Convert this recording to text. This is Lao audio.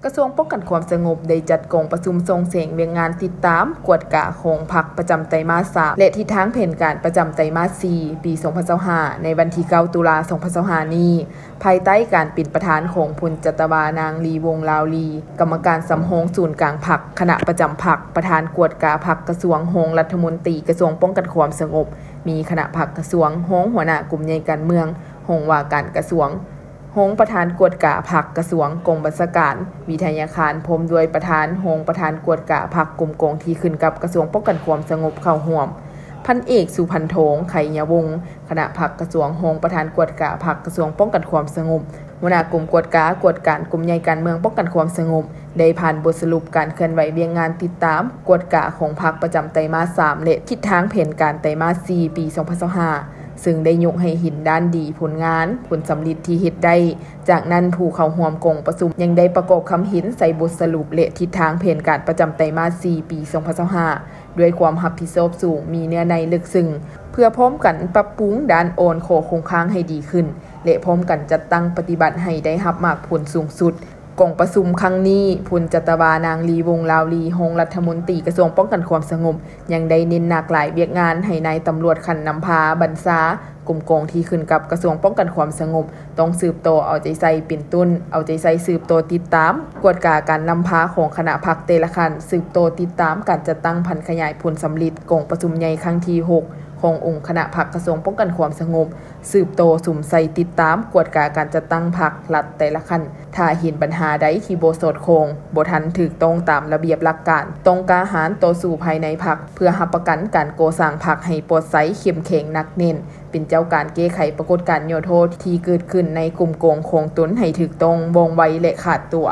ກະຊວງປ້ອງກັນຄວາມສະຫງົບ ໄດ້ຈັດກອງປະຊຸມສົ່ງເສີມວຽກງານຕິດຕາມກວດກາຂອງພັກປະຈຳໄຕມາດສາມ ແລະ ທິດທາງແຜນການປະຈຳໄຕມາດສີ່ ປີສອງພັນຊາວຫ້າ ໃນວັນທີເກົ້າ ຕຸລາ ສອງພັນຊາວຫ້ານີ້ ພາຍໃຕ້ການເປັນປະທານຂອງພົນຈັດຕະວາ ນາງ ລີ ວົງລາວລີ ກຳມະການສຳຮອງສູນກາງພັກ, ຄະນະປະຈຳພັກ, ປະທານກວດກາພັກກະຊວງ, ຮອງລັດຖະມົນຕີກະຊວງປ້ອງກັນຄວາມສະຫງົບ, ມີຄະນະພັກກະຊວງ, ຮອງຫົວໜ້າກຸ່ມໃຫຍ່ການເມືອງ, ຮອງວ່າການກະຊວງ, ຮອງປະທານກວດກາພັກກະຊວງ, ກອງບັນຊາການ, ວິທະຍາຄານ, ພ້ອມດ້ວຍປະທານ, ຮອງປະທານກວດກາພັກ, ກົມກອງທີ່ຂຶ້ນກັບກະຊວງປ້ອງກັນຄວາມສະຫງົບເຂົ້າຮ່ວມ. ພັນເອກ ສຸພັນທອງ ໄຄຍະວົງ ຄະນະພັກກະຊວງ, ຮອງປະທານກວດກາພັກກະຊວງປ້ອງກັນຄວາມສະຫງົບ, ຫົວໜ້າກົມກວດກາ, ກວດການກຸ່ມໃຫຍ່ການເມືອງປ້ອງກັນຄວາມສະຫງົບ ໄດ້ຜ່ານບົດສະຫຼຸບການເຄື່ອນໄຫວວຽກງານຕິດຕາມກວດກາຂອງພັກປະຈຳໄຕມາດສາມ ແລະ ທິດທາງແຜນການໄຕມາດສີ່ ປີສອງພັນຊາວຫ້າ ເຊິ່ງໄດ້ຍົກໃຫ້ເຫັນດ້ານດີ, ຜົນງານ, ຜົນສຳເລັດທີ່ເຮັດໄດ້. ຈາກນັ້ນ, ຜູ້ເຂົ້າຮ່ວມກອງປະຊຸມຍັງໄດ້ປະກອບຄຳເຫັນໃສ່ບົດສະຫຼຸບ ແລະ ທິດທາງແຜນການປະຈຳໄຕມາດສີ່ ປີສອງພັນຊາວຫ້າ ດ້ວຍຄວາມຮັບຜິດຊອບສູງ, ມີເນື້ອໃນເລິກເຊິ່ງ ເພື່ອພ້ອມກັນປັບປຸງດ້ານອ່ອນ, ຂໍ້ຄົງຄ້າງໃຫ້ດີຂຶ້ນ ແລະ ພ້ອມກັນຈັດຕັ້ງປະຕິບັດໃຫ້ໄດ້ຮັບໝາກຜົນສູງສຸດ. ກອງປະຊຸມຄັ້ງນີ້, ພົນຈັດຕະວາ ນາງ ລີ ວົງລາວລີ ຮອງລັດຖະມົນຕີກະຊວງປ້ອງກັນຄວາມສະຫງົບ ຍັງໄດ້ເນັ້ນໜັກຫຼາຍວຽກງານໃຫ້ນາຍຕຳຫຼວດຂັ້ນນຳພາບັນຊາ ກົມກອງທີ່ຂຶ້ນກັບກະຊວງປ້ອງກັນຄວາມສະຫງົບ ຕ້ອງສືບຕໍ່ເອົາໃຈໃສ່ເປັນຕົ້ນ, ເອົາໃຈໃສ່ສືບຕໍ່ຕິດຕາມ, ກວດກາການນຳພາຂອງຄະນະພັກແຕ່ລະຂັ້ນ, ສືບຕໍ່ຕິດຕາມການຈັດຕັ້ງຜັນຂະຫຍາຍຜົນສຳເລັດກອງປະຊຸມໃຫຍ່ຄັ້ງທີຫົກ ຂອງອົງຄະນະພັກກະຊວງປ້ອງກັນຄວາມສະຫງົບ, ສືບຕໍ່ສຸມໃສ່ຕິດຕາມກວດກາການຈັດຕັ້ງພັກລັດແຕ່ລະຂັ້ນ. ຖ້າເຫັນບັນຫາໃດທີ່ບໍ່ສອດຄ່ອງ, ບໍ່ທັນຖືກຕ້ອງຕາມລະບຽບຫຼັກການ, ຕ້ອງກ້າຫານຕໍ່ສູ້ພາຍໃນພັກ ເພື່ອຮັບປະກັນການກໍ່ສ້າງພັກໃຫ້ປອດໃສ, ເຂັ້ມແຂງ, ໜັກແໜ້ນ, ເປັນເຈົ້າການແກ້ໄຂປາກົດການຫຍໍ້ທໍ້ທີ່ເກີດຂຶ້ນໃນກົມກອງຂອງຕົນໃຫ້ຖືກຕ້ອງ, ວ່ອງໄວ ແລະ ຂາດຕົວ.